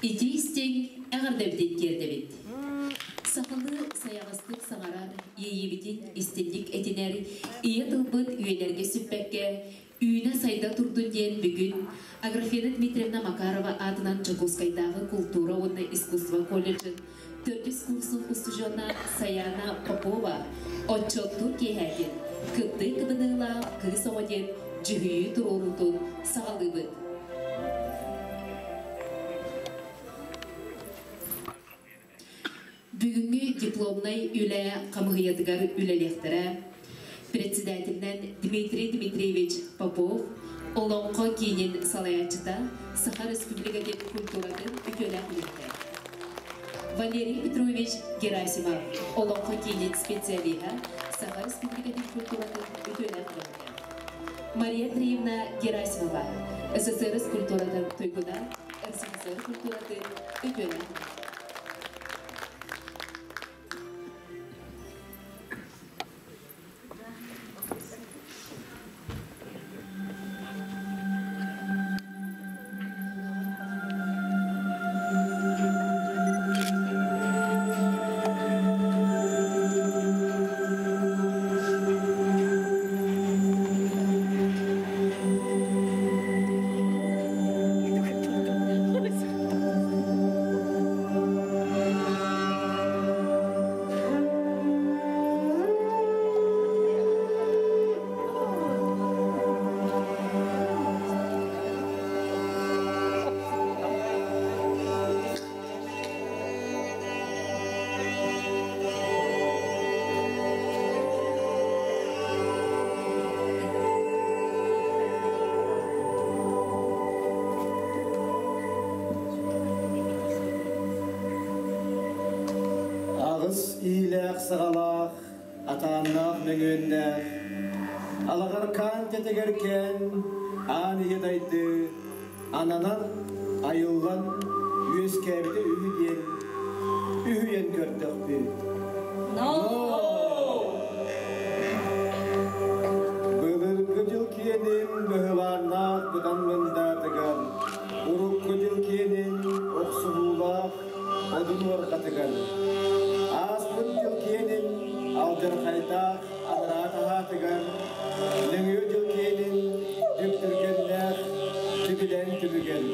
итии-истиҥ эҕэрдэбитин тиэрдэбит. Сахалыы сайаҕастык саҥарар, иэйиибитин истинник этинэр ийэ тылбыт үйэлэргэ сүппэккэ, үүнэ-сайда турдун диэн бүгүн Аграфена Дмитриевна Макарова аатынан Дьокуускайдааҕы култуура уонна искусство колледжын төрдүс курсун устудьуона Саяна Попова отчуоттуур киэһээтин кыптый кыбыныылаах кыыс оҕо диэн дьүһүйүү туруоруутун саҕалыыбыт. Бүгүҥҥү дипломнай үлэ хамыыһыйатыгар үлэлиэхтэрэ председателинэн Дмитрий Дмитриевич Попов, Олоҥхо киинин салайааччыта, Саха Республикатын культуратын үтүөлээх үлэһитэ. Валерий Петрович Герасимов, Олоҥхо киинин специалиһа, Саха Республикатын культуратын үтүөлээх үлэһитэ. Мария Андреевна Герасимова, СССР культуратын туйгуна, РСФСР культуратын үтүөлээх үлэһитэ. Аҕыс иилээх-саҕалаах, атааннаах мөҥүөннээх, алаҕаркаан тэтэгэркээн аан ийэ дайды ананан, айыллан үөскээбитэ үһү диэн үһүйэн көрдөхпүт. Былыргы дьыл киэнин быһылааннаах быдан мындаатыгар, урукку дьыл киэнин охсуһуулаах одун уорҕатыгар, ааспыт дьыл киэнин алдьархайдаах анараа таһаатыгар, нөҥүө дьыл киэнин дьүптүргэннээх түбүлээн түбүгэр,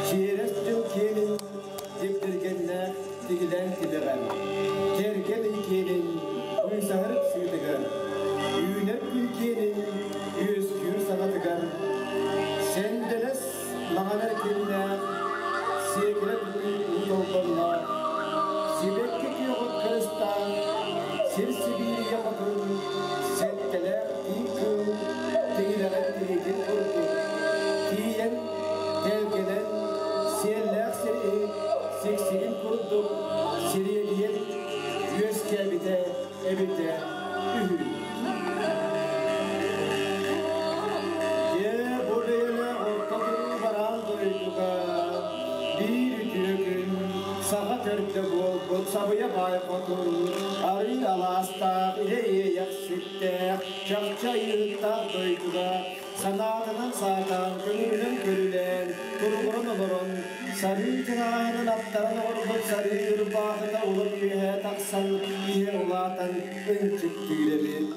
чиэрэс дьыл киэнин дьиптиргэннээх тигилээн тилэҕэр, кэргэн ый киэнин быысаһар сыытыгар, үүнэр күн киэнин үөскүүр саҕатыгар, сэндэлэс маҥан эркиннээх, сиэкилэ тутуу уу толбонноох, сибэкки күөҕүт кырыстаах, сир сибииргэ хотун, сэттэлээх тииҥ кыыл тиҥилэҕин тириитин курдук, тиийэн тэлгэнэн, сиэллээх сири сиксигин курдук сириэдийэн үөскээбитэ эбитэ үһү. Дьэ, бу бэйэлээх орто туруу бараан дойдуга биир үтүө күн саха төрдө буолбут сабыйа баай хотун арыы алаастаах илэ иэйэхситтээх чахчы айыыһыттаах дойдуга санаатынан саатаан, көҥүлүнэн көрүлээн, туругуран олорон, сарыы тыҥааһынын аттаран оҥорбут сарыы ырбаахыта улам үөһэ тахсан, иһэ улаатан ынчыктыыр эбит.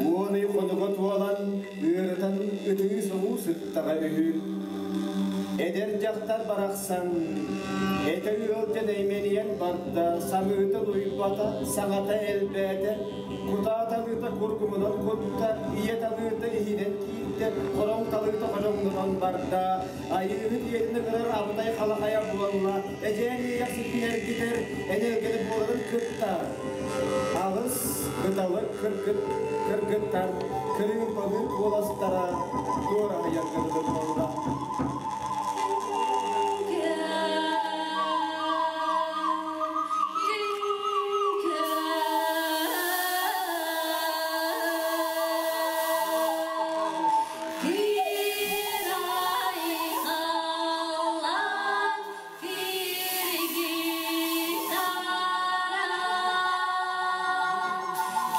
Уон ый хонуга туолан, ыарытан ытыы-соҕуу сыттаҕа үһү. Эдэр дьахтар барахсан этэ ыалдьан эймэнийэн барда, самыыта уйбата, саҥата элбээтэ, Кутаа талыыта кургумунан кутта, ийэ талыыта иһинэн киирдэ, хороҥ талыыта ходьоҥнонон барда, айыыһыт ийэтин ыҥырар абытай халахайа буолла, эдьээн иэйэхситин эргитэр, энэлгэни буоларын кытта. Аҕыс кыталык кыргыт кыргыттар кырыымпалыы куоластара дуораһыйарга дылы буолла.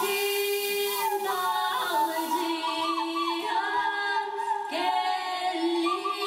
Ким далcıyan gelli.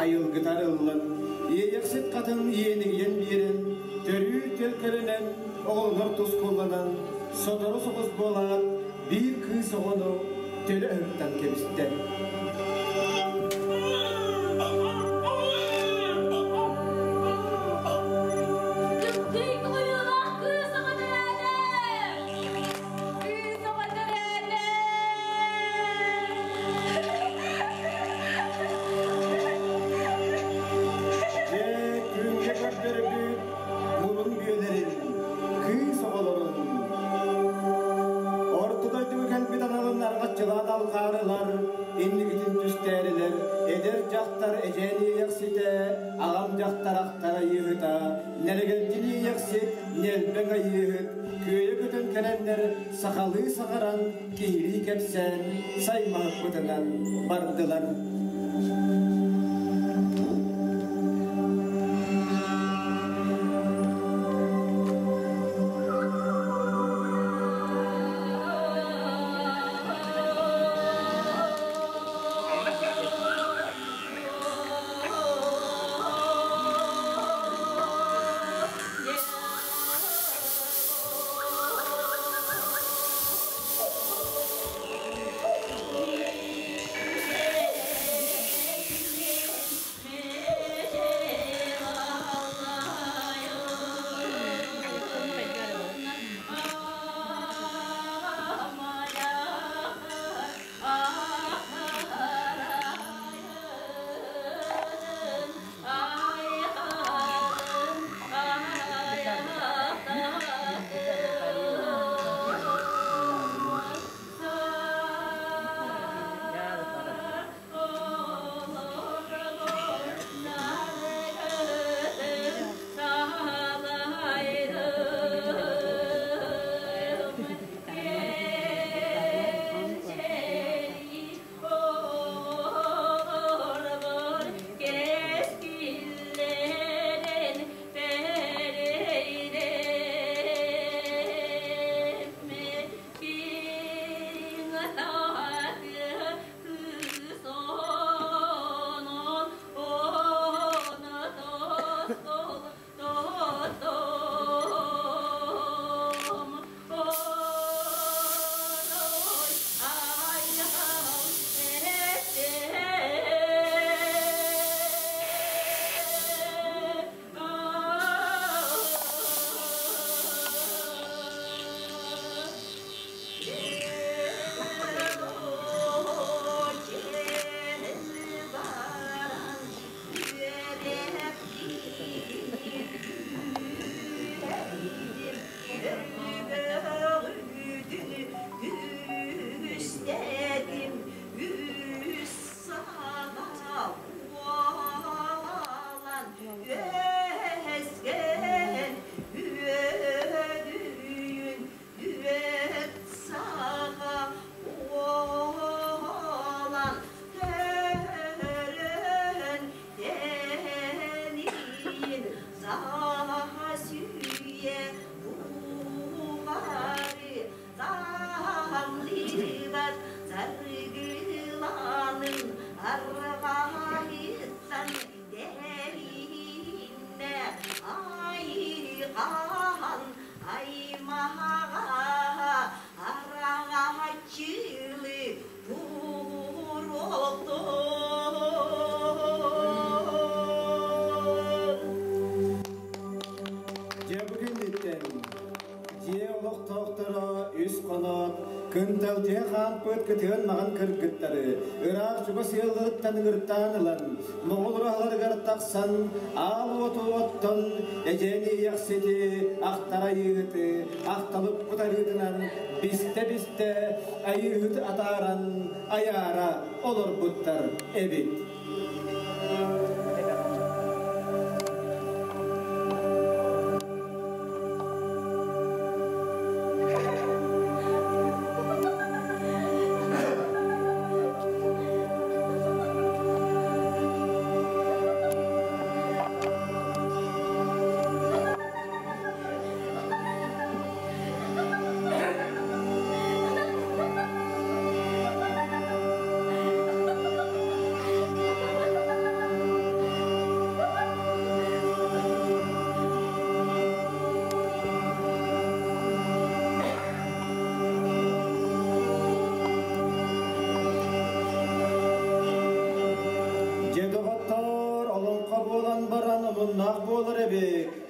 айылгыта арыллан, Иэйэхсит хатын иэнигийэн биэрэн, төрүү төлкөлөнөн, оҕолонор тускулланан, сотору соҕус буолаат, биир кыыс оҕону төлө ыһыктан кэбистэ. Кыптый кылыылаах кыыс оҕо төрөөтө! Кыыс оҕо төрөөтө! Дьэ, күҥҥэ көрдөрбүт мурун бүөлэрин, кыыс оҕолорун Орто дойдуга кэлбит аналын арҕаччылаан алҕаарылар, инникитин түстээрилэр, эдэр дьахтар эдьээн иэйэхситэ, аҕам дьахтар ахтар айыыһыта, нэлэгэлдьин иэйэхсит, ньэлбэҥ айыыһыт, күөйэ көтөн кэлэннэр сахалыы саҥаран, киһилии кэпсээн, саймаһыппытынан бардылар. Дьэ бу кэнниттэн дьиэ олохтоохторо үс хоноот, кынталдьыһа хаампыт кытыан маҕан кыргыттары ыраах чугас ыалларыттан ыҥыртаан ылан, моҕол ураһаларыгар тахсан, аал уоту оттон, эдьээн иэйэхсити, ахтар айыыһыты, ахталыппыт арыытынан бистэ-бистэ айыыһыт атааран айаара олорбуттар эбит.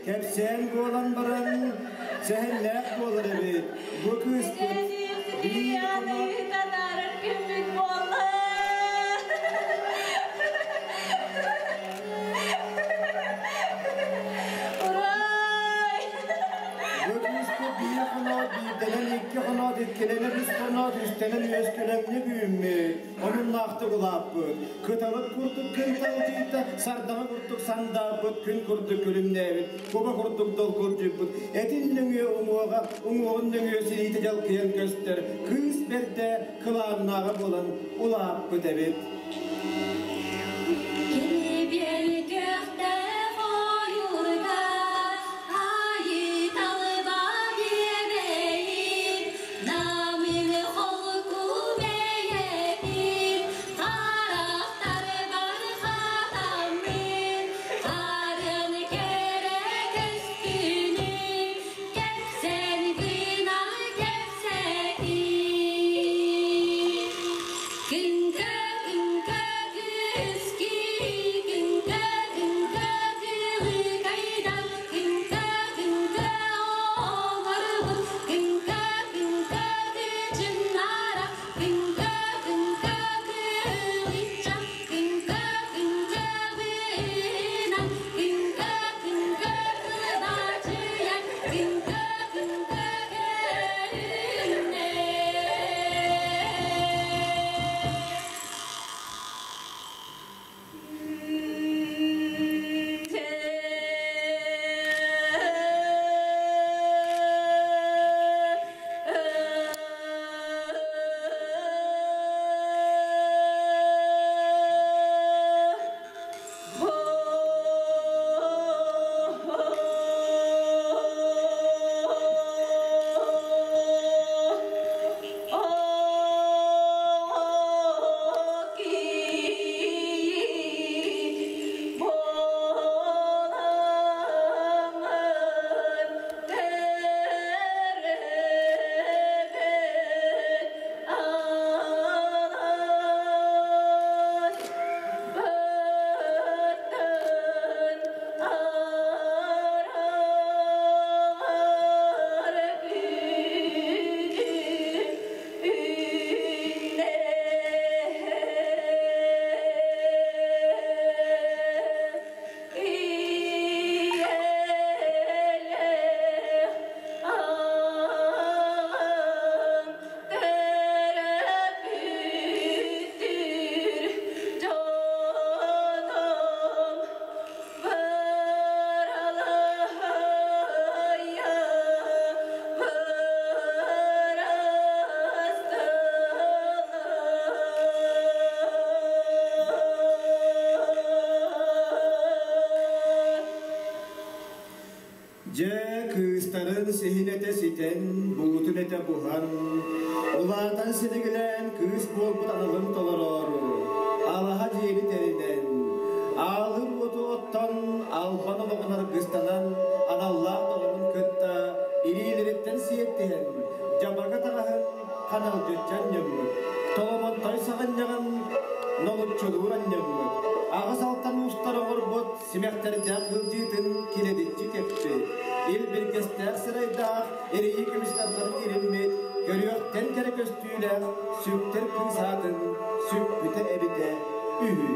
Кэпсээн буолан баран, сэһэннээх буолар эбит. Бу кыыспыт биир хоноот Күммүт буолла. Урай! Бу кыыспыт биир хоноот биирдэнэн, икки хоноот иккилэнэн, үс хоноот үстэнэн үөскүлэҥник үүммүт, омуннаахтык улааппыт. Кыталык курдук кынталдьыйда, сардаҥа курдук сандаарбыт, күн курдук күлүмнээбит, куба курдук долгулдьуйбут, этин нөҥүө уҥуоҕа, уҥуоҕун нөҥүө сириитэ дьалкыйан көстөр, кыыс бэрдэ кылааннааҕа буолан улааппыт эбит. Килбиэн көхтөөх ойуурга айыы-талба биэбэйин, намыын холку бэйэтин, харахтарбар хатаммын, харын кэрэ көстүүнү кэпсэн гынан кэпсэтин. Күҥкэ, күҥкэ, күски, күҥкэ, күҥкэ, кылыкайдан, күҥкэ, күҥкэ, оҥорбут, күҥкэ, күҥкэ, кычыннара, күҥкэ, күҥкэ, кылычча, күҥкэ, күҥкэ, быынан, күҥкэ, күҥкэ, кылбачыйан, күҥкэ, күҥкэ, көрүннэ. Дьэ, кыыстарын сиһин этэ ситэн, буутун этэ буһан, улаатан силигилээн кыыс буолбут аналын толороору, алаһа дьиэни тэринэн, аалыр уоту оттон, албан олоҕун аргыстанан, аналлаах доҕорун кытта илиилэриттэн сиэттиһэн, дьабака таҥаһын ханалдьыччы анньыммыт, толомонтой саҕынньаҕын нолуччулуур анньыммыт, аҕыс алтан уустар оҥорбут симэхтэрдээх кылдьыытын килэдиччи кэппит, ил-билгэстээх сырайдаах эрийи көмүс тартарын ириммит, көрүөхтэн кэрэ көстүүлээх сүктэр кыыс аатын сүкпүтэ эбитэ үһү.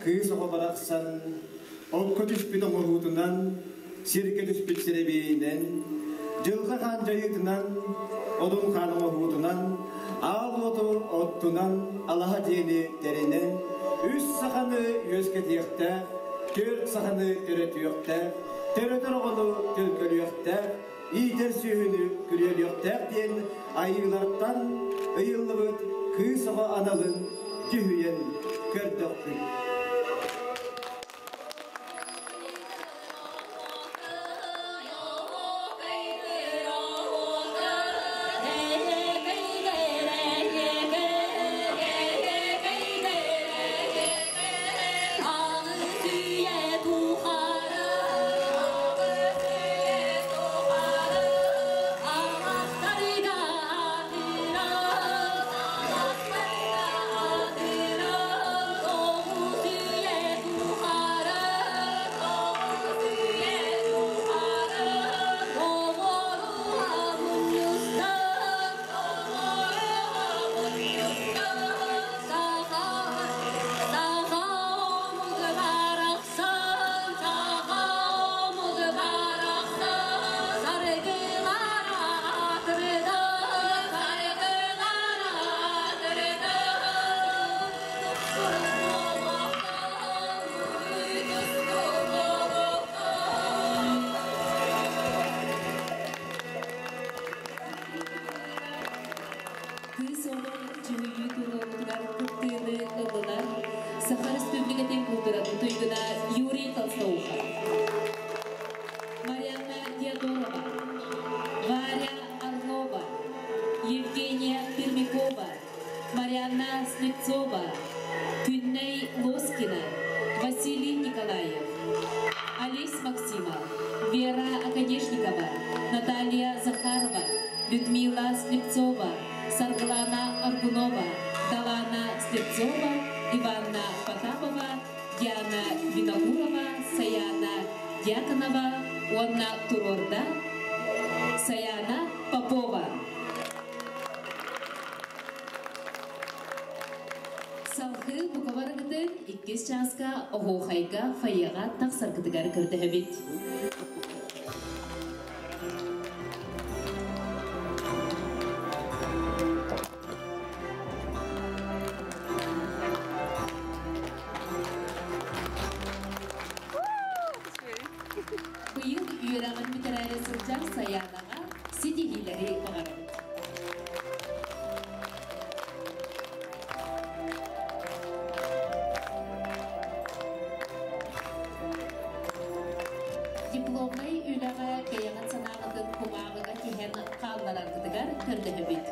Кыыс оҕо барахсан окко түспүт оҥоһуутунан, сиргэ түспүт сэрэбиэйинэн, дьылҕа хаан дьайыытынан, одун хаан оҥоһуутунан, аал уоту оттунан, алаһа дьиэни тэринэн, үс саханы үөскэтиэхтээх, түөрт саханы төрөтүөхтээх, төрөтөр оҕону төлкөлүөхтээх, иитэр сүөһүнү күрүөлүөхтээх диэн айыылартан ыйыллыбыт кыыс оҕо аналын дьүһүйэн көрдөхпүт. Кыыс оҕо дьүһүйүү туруорутугар кыттыыны ыллылар Саха Республикатын култууратын туйгуна Юрий Толстоухов, Марианна Диодорова, Варя Орлова, Евгения Пермякова, Марианна Слепцова, Күннэй Лоскина, Василий Николаев, Олесь Максимов, Вера Оконешникова, Наталья Захарова, Людмила Слепцова, Саргылана Аргунова, Далана Слепцова, Иванна Потапова, Диана Винокурова, Саяна Дьяконова, уонна туруорда Саяна Попова. Салгыы бука барыгытын иккис чааска оһуохайга фойеҕа тахсаргытыгар көрдөһөбүт. Быйыл үөрэҕин бүтэрээри сылдьар Саянаҕа ситиһиилэри баҕарабыт. Дипломнай үлэҕэ бэйэҕит санааҕытын кумааҕыга тиһэн хааллараргытыгар көрдөһөбүт.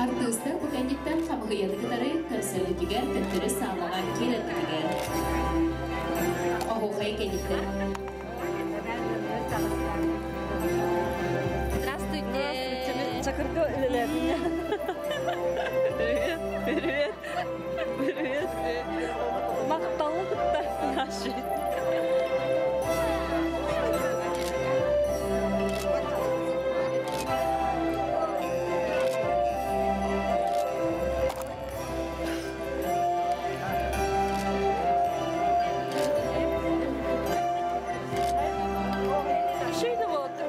Артыыстар бу кэнниттэн хамыһыйаны кытары көрсөргүтүгэр төттөрү саалаҕа киирэргитигэр. Оһуохай кэнниттэн. Здравствуйте. Чакырга үлэлээтиҥ. Привет, привет, привет. Махталлы кытта наши. Шейді болды.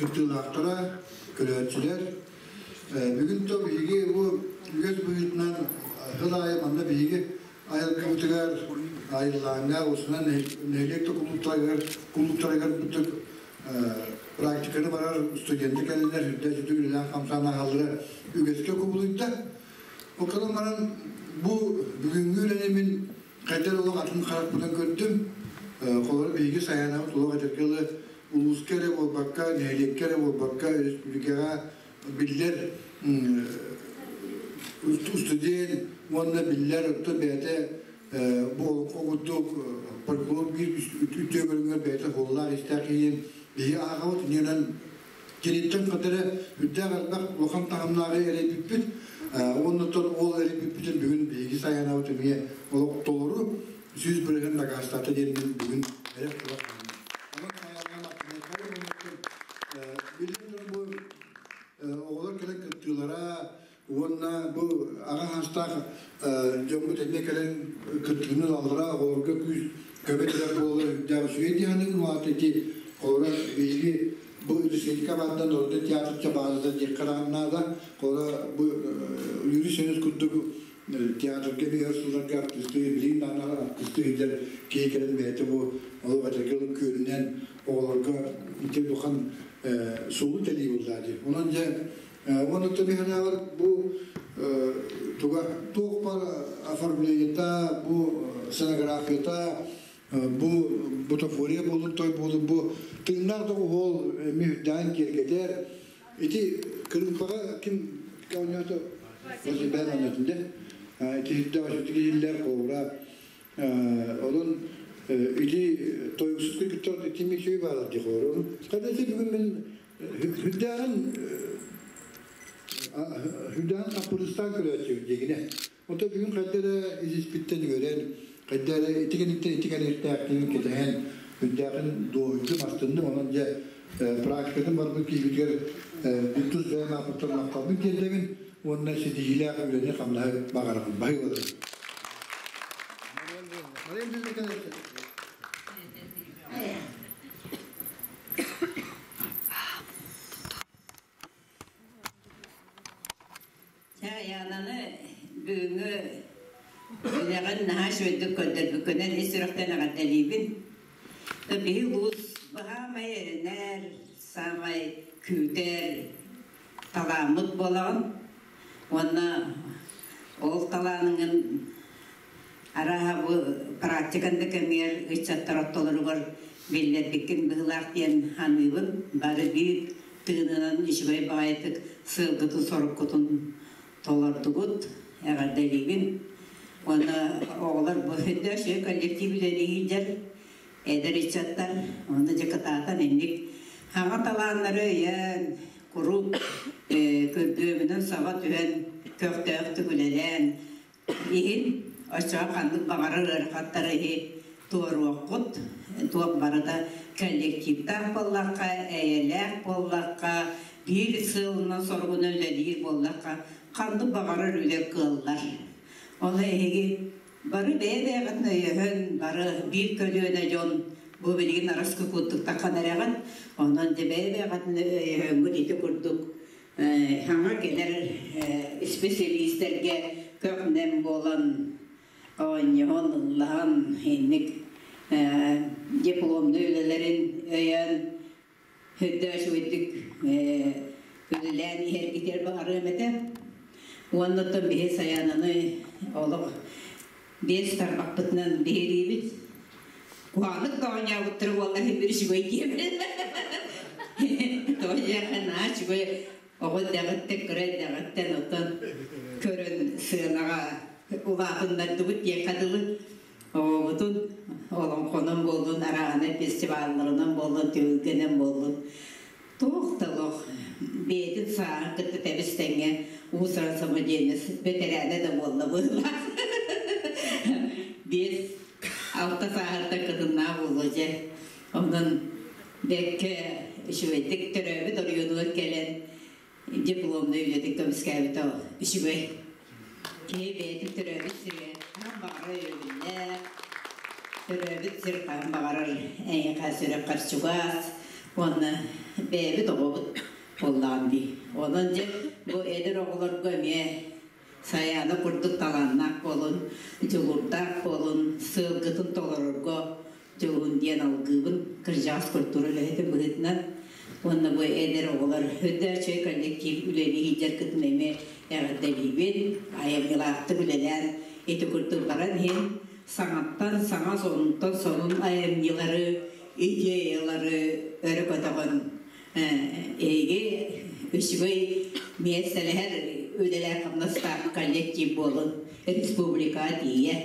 Кыттыылаахтара, көрөөччүлэр. Бүгүн то биһиги бу үгэс быһыытынан сыл аайы манна биһиги айылгыбытыгар айыллааҥҥа усунан нэһилиэк да кулууптарыгар кулууптарыгар курдук практиканы барар студенты кэлэннэр үрдэ сүтүк үлэлээн хамсаан аһаллара үгэскэ кубулуйда. Ол гынан баран бу бүгүҥҥү үлэни мин хайдах олох атын харахпынан көрдүм. Холобура биһиги Сайаанабыт олох этэргэ дылы улууска эрэ буолбакка, нэһилиэккэ эрэ буолбакка, республикаҕа биллэр студент уонна биллэр оттон бэйэтэ бу олоҥхо курдук фольклор биир үтүө көрүҥэр бэйэтэ суоллаах-иистээх киһи биһиги ааҕабыт иннинэн киниттэн хата үрдээх элбэх улахан таһымнааҕы эрэйбиппит уонна ол эрэйбиппитин бүгүн биһиги Сайаанабыт эмиэ олох толору 100% дакаастаата диэн мин бүгүн эрэх турах бу оҕолор кэлэн кыттыылара уонна бу аҕа саастаах дьоммут эмиэ кэлэн кыттыыны ылаллара оҕолорго күүс көмө тирэх буолар үрдээх үчүгэй дии саныыбын улаата ити холобура биһиги бу республика баартан ордо театрча баазата диэххэ наада холобура бу Юрий Семенович курдук театрга биһэр сылларга артыыстыы билигин даҕаны артыыстыы сылдьар киһи кэлэн бэйэтэ бу олох этэргэ дылы күөнүнэн оҕолорго ити улахан суолу тэлии буоллаа дии. Онон дьэ уонна түбэһинээҕэр бу туга туох бар оформлениета, бу сценографията, бу бутафория буолун той буолун бу тыыннаах доҕуһуол эмиэ үрдээн киэргэтэр. Ити кырыымпаҕа ким оонньоото бэйэн оонньоотун дэ. Ити үрдээх үчүгэй иһиллэр холобура онон ити тойуксут кыргыттар итими үчүгэй баалар дии холобура. Хата ити бүгүн мин Үрдээҕин үрдээҕин хаппырыыстаан көрөөччү дьигинэ. Ото бүгүн хайда эрэ ис-испиттэн үөрэн, хайда эрэ ити кэнниттэн ити кэлиэхтээхтиин кэтэһэн, үрдээҕин дуоһуйдум, астынным. Онон дьэ практикатын барбыт киһибитигэр тус бэйэм ааппыттан махталбын тиэрдэбин уонна ситиһиилээх үлэни-хамнаһы баҕарабын. Баһыыбаларын. Чаайаананы бүгүҥҥү үлэҕин наһаа үчүгэйдик көрдөрбүккүнэн ис сүрэхтэн эҕэрдэлиибин. Биһи улуус баһаамай эрэнэр, саамай күүтэр талааммыт буолаҕын. Уонна ол талааныҥын Арааһа бу практикан да кэмигэр ыччаттар ортолоругар биллэрбиккин быһыылаах диэн саныыбын. Бары биир тыынынан үчүгэй баҕайытык сыалгытын-соруккутун толордугут, эҕэрдэлиибин. Уонна оҕолор бу өйдөөх коллектив үлэлиир эдэр ыччаттар уонна дьэ кытаатан инник хаҥа талааннары өйөөн куруук көргүөмүнэн саба түһэн көхтөөхтүк үлэлээн Иһин оччоҕо ханнык баҕарар ыарахаттары иһи туоруоххут, туох барыта коллективтаах буоллахха, эйэлээх буоллахха, биир сыалынан-соругунан үлэлиир буоллахха, ханнык баҕарар үлэ кыаллар. Ол эһиги бары бэйэ-бэйэҕитин өйөһөн, бары биир көлүөнэ дьон бу билигин араскы курдук таххан эрэҕит. Онон дьэ бэйэ-бэйэҕитин өйөһөҥҥүт ити курдук Саҥа кэлэр исписэлиистэргэ көх-нэм буолан, оонньоһон, ыллаһан, инник дипломнай үлэлэрин өйөөн, үрдэ үчүгэйдик үлэлээн иһэргитигэр баҕарыам этэ. Уонна оттон биһи Сайаананы олох биэс тарбахпытынан биһириибит. Куһаҕаннык да оонньообуттара буолла иһин бир үчүгэй диэбин. Тоҕо диэххэ наһаа үчүгэй оҕо эрдэҕиттэн, кыра эрдэҕиттэн оттон көрөн сыанаҕа улаатыннардыбыт диэххэ дылы оҕобутун олоҥхонон буоллун, арааһынай фестивалларынан буоллун, түһүлгэнэн буоллун туох да олох бэйэтин сааһын кытта тэбис-тэҥҥэ уус-уран самодеятельность бэтэрээнэ да буолла быһыылаах. 5-6 сааһыттан кытыннаах буолуо дьэ. Онон бэккэ үчүгэйдик төрөөбүт оройуонугар кэлэн дипломнай үлэтин көмүскээбитэ үчүгэй. Киһи бэйэтин төрөөбүт сиригэр хаһан баҕарар өйөбүллээх, төрөөбүт сир хаһан баҕарар эйиэхэ сүрэххэр чугас уонна бэйэбит оҕобут буоллаҕын дии. Онон дьэ бу эдэр оҕолорго эмиэ Сайаана курдук талааннаах буолун, дьулуурдаах буолун, сыалгытын толорорго дьулуһун диэн алгыыбын кырдьаҕас культура үлэһитин быһыытынан. Уонна бу эдэр оҕолор үрдээччи коллектив үлэлии сылдьаргытын эмиэ эҕэрдэлиибин. Айымньылаахтык үлэлээн ити курдук баран иһин саҥаттан саҥа сонунтан сонун айымньылары, идеялары өрө көтөҕөн эһиги үчүгэй миэстэлэһэр үлэлээх-хамнастаах коллектив буолун республикаҕа тиийэ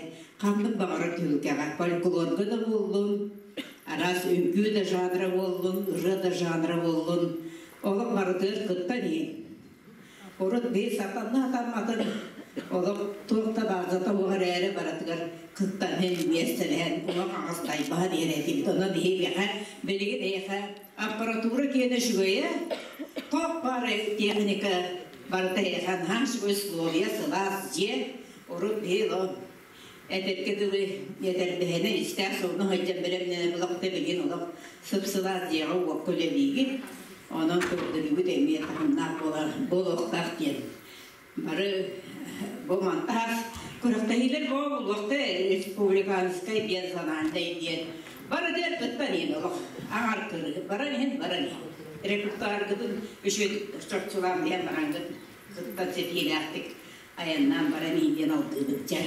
ханнык баҕарар түһүлгэҕэ фольклорга да буоллун, араас үҥкүү да жанра буоллун, ырыа да жанра буоллун, олох барытыгар кыттан иһин. Урут биир сатанна сатамматын олох туох да баазата суох эрээри барытыгар кыттан иһин миэстэлэһэн олох аҕыс тайбаһан иһэр этибит. Онон биһиэхэ билигин эйиэхэ аппаратура киэнэ үчүгэйэ, туох баар техника барыта эйиэхэ наһаа үчүгэй условия, сылаас дьиэ. Урут биһи этэргэ дылы этэрбэһинэ истээх сонно сылдьан бэлэмнэнэ булахта билигин олох сып-сылаас дьиэҕэ уокка үлэлиигит. Онон көрдөрүүгүт эмиэ таһымнаах буолар буолуохтаах диэн. Бары бу мантаас күрэхтэһиилэр буолуохта республиканскай диэн санаантай диэн бары диэн кыттан иһин олох аҥар кырыы баран иһин баран иһин репертуаргытын үчүгэйдик чопчулаан иһэн бараҥҥыт кыттан ситиилээхтик айаннаан баран иһин диэн алгыыбыт дьэ.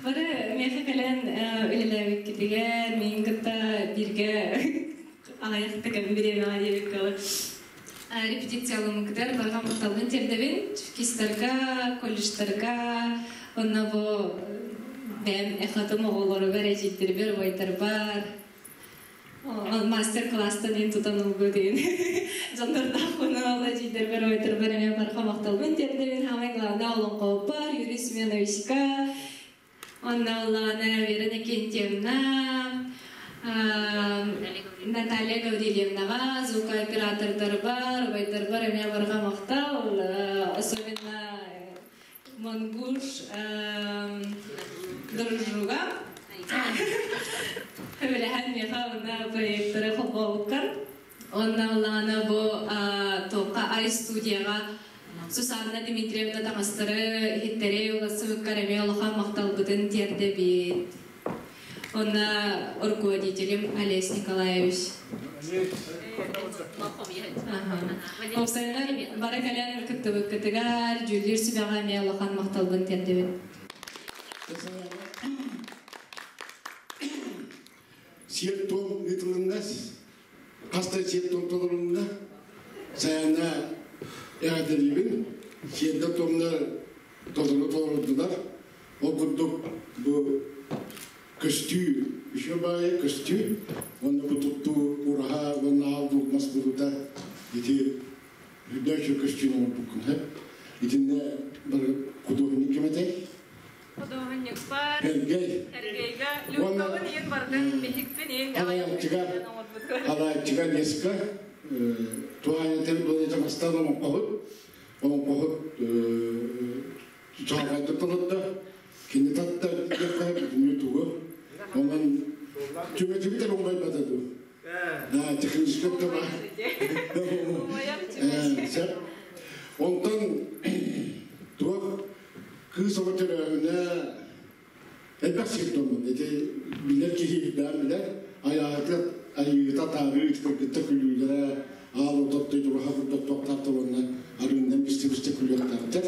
Бары миэхэ кэлэн үлэлээбиккитигэр миигин кытта бииргэ аҕыйахта кэм бириэмэҕэ диэбиккэ репетициялыыммытыгар барҕа махталбын тиэрдэбин. Чекистарга, колледжтарга, онно бу бэйэм эхотум оҕолоругар, эдьиийдэрбэр, убайдарбар мастер-класстан иһин тутан ылбыт диэн дьоннордоохпун ол эдьиийдэрбэр, убайдарбар эмиэ барҕа махталбын тиэрдэбин. Самое главное олоҥхобуппар Юрий Семеновичка, Онно ыллаҕына Вера Иннокентьевна, Наталья Гаврильевнаҕа, звукооператордарбар, убайдарбар эмиэ барҕа махтал, особенно Монгуш Дружуга көмөлөһөн миэхэ уонна проекторы холбообуккар. Онно ыллаҕына бу туохха Ай студияҕа Сусанна Дмитриевна таҥастары, иһиттэри уларсыбыккар эмиэ улахан махталбытын тиэрдэбит. Онно руководителем Олесь Николаевич. Уопсайынан бары кэлэн кыттыбыккытыгар, дьүүллүүр сүбэҕэ эмиэ улахан махталбын тиэрдэбин. Сиэр-туом ыытылынна, хас да сиэр-туом толорулунна. Сайаана эҕэрдэлиибин. Сиэрдэр-туомнар толору толордулар. Ол курдук бу көстүү, үчүгэй баайы көстүү, уонна бу туттуу ураһа уонна аал луук мас буолуута ити үрдээх үчүгэй көстүүнү оҥорбуккун сөп. Итиннэ бары худуоһунньук ким этэй? Худуоһунньукпар Эргэй. Эргэйгэ Люккабын иин бардын биһикпин иин Халааччыга Халааччыга Леска туһаайытын былыта бастаан олоҥхоһут олоҥхоһут чаҕайдык толордо кини татта диэххэ бүтүннүү тугу онон түмэтибит эрэ умайбата дуу да техническэй тыла сөп онтон туох Кыыс оҕо төрөөһүнэ элбэх сир дьоммун. Ити билэр киһи ирдээн билэр. Айаата, айыыта таарыы кыргытта күлүүлэрэ, аал ототтой тураха курдук туохтаахтар уонна арыыннан бисти-бисти күлүөхтээхтэр.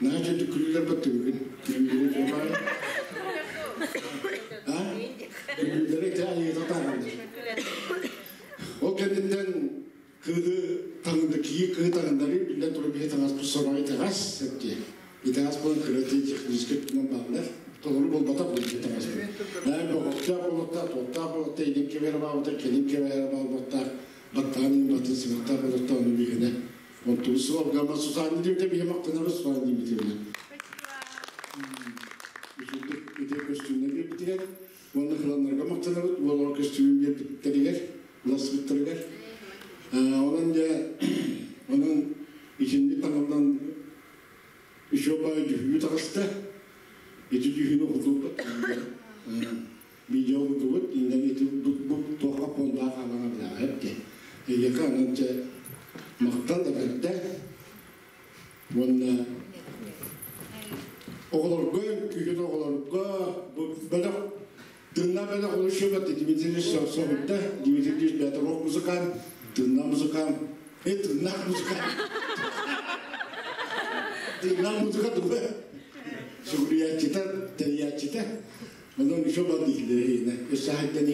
Наһаа үчүгэй күлүүлэр баттыбыгын. Күлүүлэри туохаары. А? Күлүүлэри ити айыыта таараллар. Ол кэнниттэн Кыыһы таҥында кии кыыһы таҥындарыы биллэн турар биһи таҥаспыт сороҕо итэҕэс диye. Итэҕэс буолан кыра техническэй өттүнэн бааллар. Толору буолбатах бу биһи таҥаспыт. Наай боҕоттоох буолуохтаах, туохтаах буолуохтаах, илин кэбиһэрэ баалбыта, кэлин кэбиһэрэ баалбыттаах, баттаҕын иһин батын сыбыктаах буолуохтаах, ону биһинэ. Онтубут суолга Сусанна диэбитэ биһи махтанабыт Сусанна диэбитэ. Үчүгдүк ити көстүүннэ биэрбитигэр уонна кыланнарга махтанабыт уоллар көстүүмүн биэрбиттэригэр уларсыбыттарыгар. Онон дьэ, онон итинник таҥыллан үчүгэй баай дьүһүйүү таҕыста. Ити дьүһүйүүнү уһуллубут. Видео уһуллубут. Иннэн ити бу туохха пуондаах хаалан абылааҕа эпти. Эйиэхэ онон дьэ махтал эбэрдэ. Уонна бэлэх олус шөбөт Дмитрий соһутта. Дмитрий бэйэтэ рок музыкант, тыыннаах музыкант, тыыннаах музыкант. Тыыннаах музыка туга. Сүгүрүйээччитэ, тэрийээччитэ. Онон еще бар дииллэр Өссө хайдан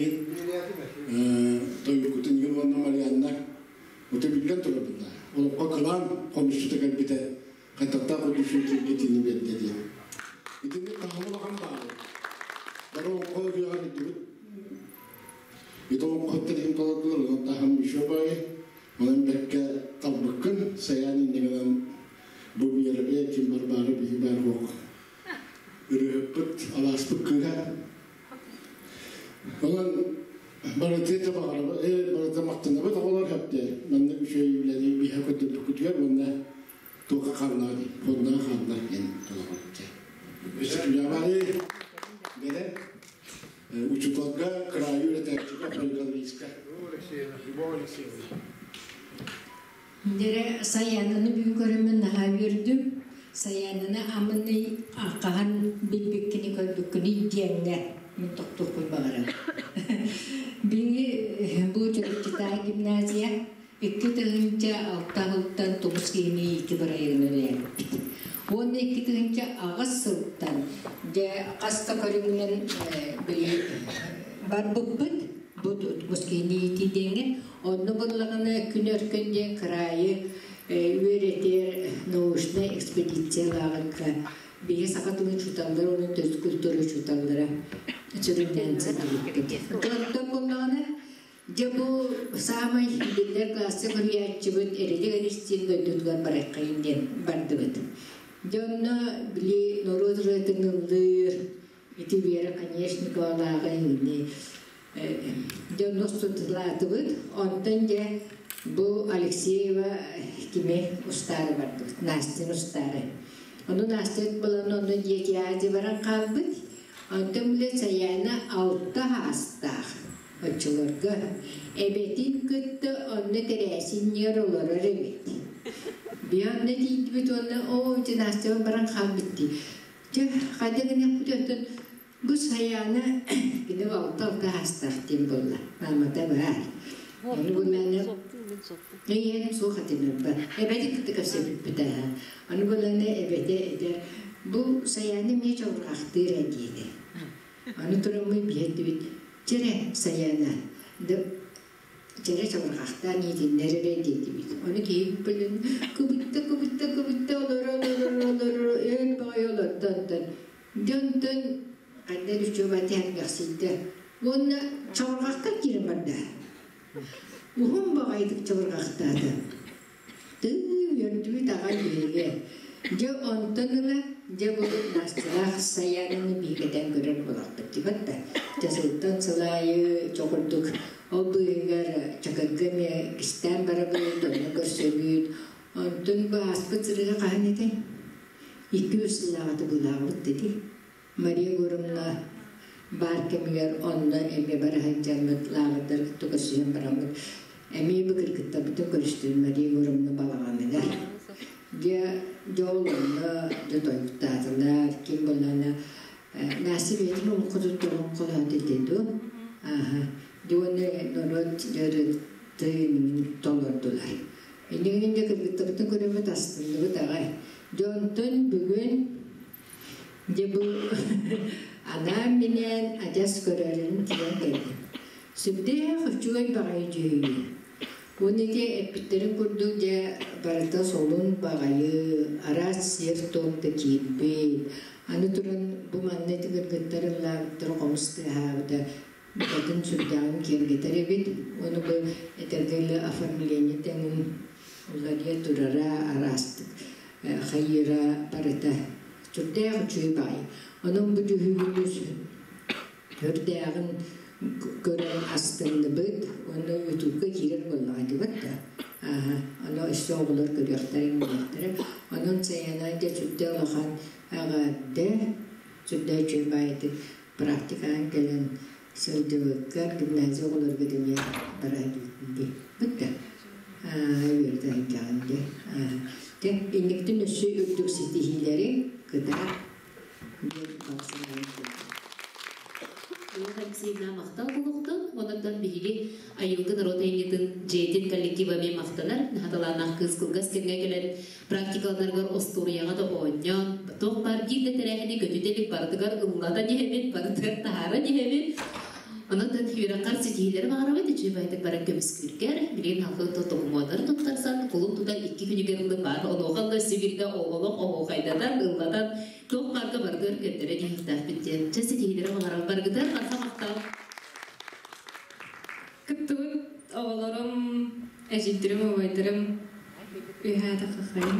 тойуккутун игин уонна Марианна Ута билген турар бunda. Олоххо кылаан хомусчута кэлбитэ хайтаттаах удушун киргетини берде диэн. Итини таһымы улахан баары. Бары олоххо ырыаҕа бүттүбүт. Ити олоххо тэрин толордулар, онон таһым еще баайы. Онон бэккэ талбыккын, сайаан иннигинэн бу биэрбе ким бар баары биһи бар хоқ. Ырыһыппыт, алааспыт кыыһа. Онон барыты бағарабы, барыты мақтанабыт оҕолор хөптө. Манна үчүгэй үлэни биһэ көтөрбүкүтүгэр уонна туоха халлаа ди, фоннаа халлаа диэн толоротча. Өссө күлябары бере учуталга кыраайы үретээччигэ фольклористка. Дере Саянаны бүгүн көрөммүн наһаа үөрдүм. Саянаны амынны ақахан билбиккини көрбүккүнү диэҥҥэ мин тохтуохпун баҕарам. Биги бу Чурапчытаа гимназия 2006 сылтан тоҕус киһини иити бырайыгын үлэлээбиппит. Уонна 2008 сылтан дьэ хаста көрүҥүнэн били барбыппыт бу тоҕус киһини иити диэҥҥэ. Онно буллаҕына күн өркөн диэн кыраайы үөрэтэр научнай экспедициялааҕыкка биһи саха тылын учууталлара уонна төрүт культура учууталлара сүрүннээн сылдьыбыппыт. Оттон буллаҕына дьэ бу саамай биллэр классик суруйааччыбыт Эрилик Эристиин дойдутугар барыаххайын диэн бардыбыт. Дьэ онно били норуот ырыатын ыллыыр ити Вера Оконешниковалааҕы ини дьэ онно устутулаатыбыт. Онтон дьэ бу Алексеева кими устаары бардыбыт, Настин устаары. Ону Настя булан онно диэки баран хаалбыт. Онтон биле Саяна 6 хаастаах оччолорго эбэтин кытта онно тэрээсинньэр олорор эбит. Бианна тиийдибит уонна оо ити Настябын баран хаалбыт дии. Дьэ хайда гыныахпыт оттон бу Саяна кини 6 хаастаах диэн буолла. Маамата баар. Ону буллаана Ийэм суох этинэрбэ. Эбэтин кытта көрсөбүппүт аа. Аны буллаана эбэтэ этэр бу Саяна эмиэ чорҕахтыыр ээ диэтэ. Аны тураммын биһэттибит чэрэ Саяна чэрэ чорҕахтаан иитиннэр эрэ диэтибит. Ону киһи билин кыбытта кыбытта кыбытта олоро олоро олоро өр баҕайы олордо онтон. Дьонтон ханна үчүгэй тиһэргэхсийдэ. Уонна чорҕахта киирэн барда. Уһун баҕайытык чабырҕахтаата. Тыы үөрдүбүт аҕай биһиги. Дьэ онтон ыла дьэ бу Настялаах Саянаны биһигэтэн көрөр буолахпыт дибат да. Дьэ сылтан сыл аайы чокурдук ол быыһыгар Чакырга эмиэ кистээн барабыт, онно көрсөбүт. Онтон бу ааспыт сырыыга хаһан этэй? 2-3 сыллааҕыта быылаабыт дии. Мария Егоровна баар кэмигэр онно эмиэ бара сылдьаммыт, лааҕырдар кытта көрсүһэн бараммыт, эмиэ бу кыргыттарбытын көрүстүм Мария Егоровна балаҕаныгар. Дьэ, дьол онно дьэ тойуктаатылар, ким буоллаҕына Настя бэйэтин олоҥхотуттан олоҥхолоон этэ дуо? Ааһа. Дьэ уонна норуот дьарыктын толордулар. Иннигинэн дьэ кыргыттарбытын көрөммүт астынныбыт аҕай. Дьэ онтон бүгүн дьэ бу анаан-минээн адьас көрөрүн тиийэн кэллим. Сүрдээх үчүгэй баҕайы дьүһүйүү. Уонна ити эппиттэрин курдук дьэ барыта солун баҕайы, араас сиэр-туом да киирбит. Аны туран бу манна ити кыргыттар ыллаабыттара хомус тыаһаабыта букатын сүрдээҕин киэргэтэр эбит. Уонна бу этэргэ дылы оформление тэҥин уларыйа турара араастык хайыыра барыта сүрдээх үчүгэй баҕайы. Онон бу дьүһүйүүнү сүрдээҕин көрөн астынныбыт уонна ютубка киирэр буоллаҕа дибат да. Ааһа, ону өссө оҕолор көрүөхтэрин билиэхтэрэ. Онон Саяна дьэ сүрдээх улахан эҕэрдэ, сүрдээх үчүгэй баайытык практикаҕа кэлэн сылдьыбыккар гимназия оҕолоругар эмиэ бара сылдьыбытын дии. Бытта. Үөрэтэ сылдьаҕын дии. Дьэ, инниктин өссө үрдүк ситиһиилэри кытаат диэн баҕа санаабын тиэрдэбин. Ольга Алексеевна махтал буолуохтун. Онон биһиги айылгы норуот айымньытын дьиэтин коллектива эмиэ махтанар. Хаталааннаах кыыс кылгас кэмҥэ кэлэн практикаларыгар остуоруйаҕа да оонньоон, туох баар биир да тэрээһини көтүтэ илик барытыгар ыллатан иһэбит, барытыгар таһааран иһэбит. Онон үөрэххэр ситиһиилэри баҕарабыт, үчүгэй баайдык баран көмүскүүргэр, билигин халкы докумуоннары туттарсан, кулун тутар икки күнүгэр ылы баар, онуоха да сибирде олох оһуохайдатан, ыллатан, туох баарга барытыгар көрдөрө диэхтээхпит диэн. Чэ ситиһиилэри баҕарабыт баргытар, барха махтал. Кыттыбыт оҕолорум, эдьиийдэрим, убайдарым үһээ тахахайын.